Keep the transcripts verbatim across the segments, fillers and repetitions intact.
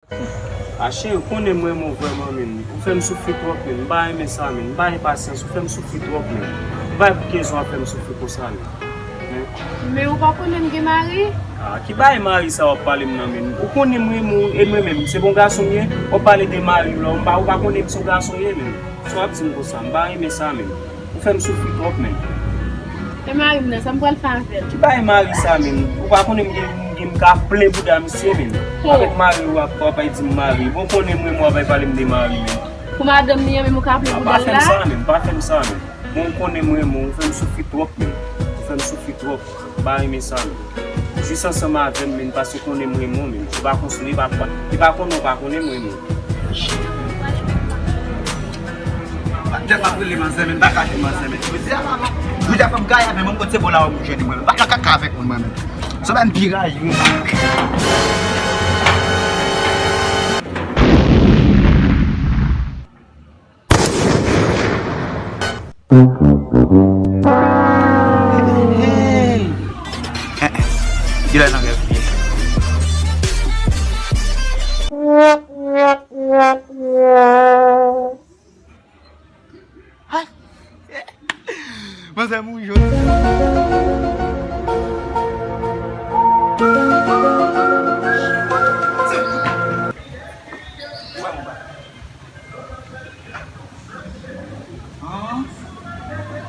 A cheri, ou konnen m renmen w vrèman, men. Ou fè m soufri twòp, men. M pa renmen sa, men. M pa gen pasyans. Ou fè m soufri twòp, men. M pa gen pou rezon w ap fè m soufri konsa, men. Men ou pa konnen m gen mari? Ah, ki bagay mari sa w ap pale m nan, men? Ou konnen m renmen w, e mwen menm, se bon gason m ye? W ap pale de mari w la, ou pa, ou pa konnen m se yon gason m ye, men? Sa w ap di m konsa? M pa renmen sa, men. Ou fè m soufri twòp, men. E mari m nan, sa m pral fè avè l? Ki bagay mari sa, men? Ou pa konnen m gen, m gen, m ka plen bouda misye, men. Avèk mari w ap, w ap di m mari. Bon, konnen m renmen w ap pale m de mari, men. Pou madanm li an, men ou ka plen bouda l la? Pa fè m sa, men. Pa fè m sa, men. Bon, ou konnen m renmen w, ou fè m soufri twòp, men. Ou fè m soufri twòp. M pa renmen sa, men. Jis ansanm avè m, men, paske konnen m renmen w, men. Ou pa konn, li pa, li pa konnen w pa konnen m renmen w. Tèt m ap rele manzè, men, m pa ka jwenn manzè, men. Jodi a, jodi a fè m gaye avè m, mwen, m konn se bò la w ap jwenn mwen, men. M pa ka kaka avèk moun, mwen, men. Sa ba m pi rayi, men. Hey! Eh, eh. Kilè nan rèv li? Ay! Manzè mouri jodi. An,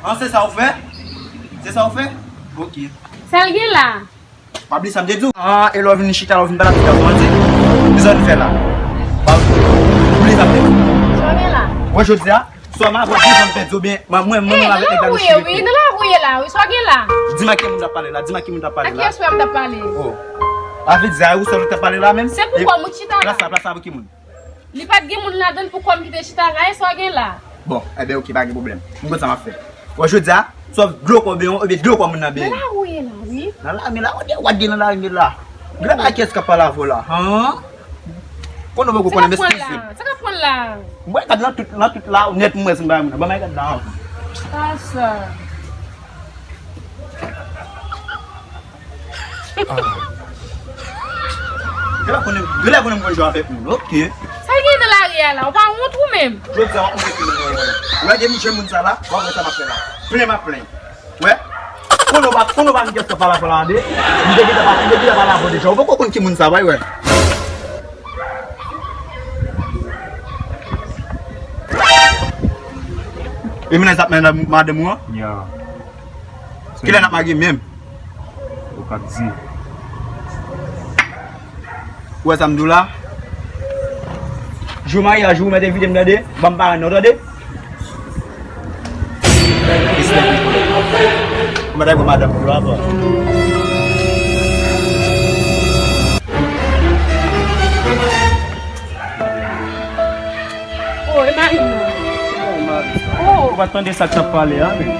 an, se sa w fè? Se sa w fè? Ok. Sa l gen la? Pa bliye sa m te di w. An, e lè w vin chita, lè w vin pale ak ti gason an, di, kisa w vin fè la? Pa bliye sa m te di w. Sa w gen la? Wè jodi a, swa m avè w, di sa m pèdi, oubyen mwen, mwen, mwen, mwen avèk nèg la nou chire. Nan lari w ye la, wi, sa w gen la? Di m ak ki moun t ap pale la, di m ak ki moun t ap pale la. Ak kiyès w t ap pale? Oh. Sa vle di, a ou sèl ou t ap pale la menm? Se pou kòm ou chita la. Plas la, plas la pou ki moun? Li pa t gen moun ladan l pou kòm ki te chita la, e sa w gen la? Bon, enben, ok, pa gen pwoblèm. M konn sa m ap fè. Bon, jodi a, swa dlo kò benyen, ebyen dlo kò moun nan benyen. Nan lari w ye la, wi. Nan lari m ye la, w ap gen nan lari m ye la. Gade a kiyès k ap pale avè w la, han? Konnen w poko konnen, m eskize. Sa k ap pran l la? M wè gad nan tout, nan tout la, nèt m wè si m pa moun nan. Ban m gad la. Sa sa? Genlè konnen, genlè konnen m konn jwe avèk moun. Ok. Sa l gen nan lari a la? Ou pa wont ou menm? Jodi a, w ap montre ki moun mwen ye. Ou wè depi m jwenn moun sa la, w ap wè sa m ap fè la. Plen m ap plen. Wè? Konnen w pa, konnen w pa vin kèt pale avè w la, tande? M te gentan pa, m te gentan pale avè w deja. Ou poko konn ki moun sa, bay wè. E mennaj ap mennen madanm ou an? Ya. Kilè n ap marye menm? Ou k ap di. Ou wè sa m di w la? Jou maryaj ou, ou mèt envite m, tande? Ban m parenn nan, tande? Ou mèt al wè madanm ou la, bon. Oh, e mari m nan. Oh. Ou pa t tande sa k t ap pale a, men.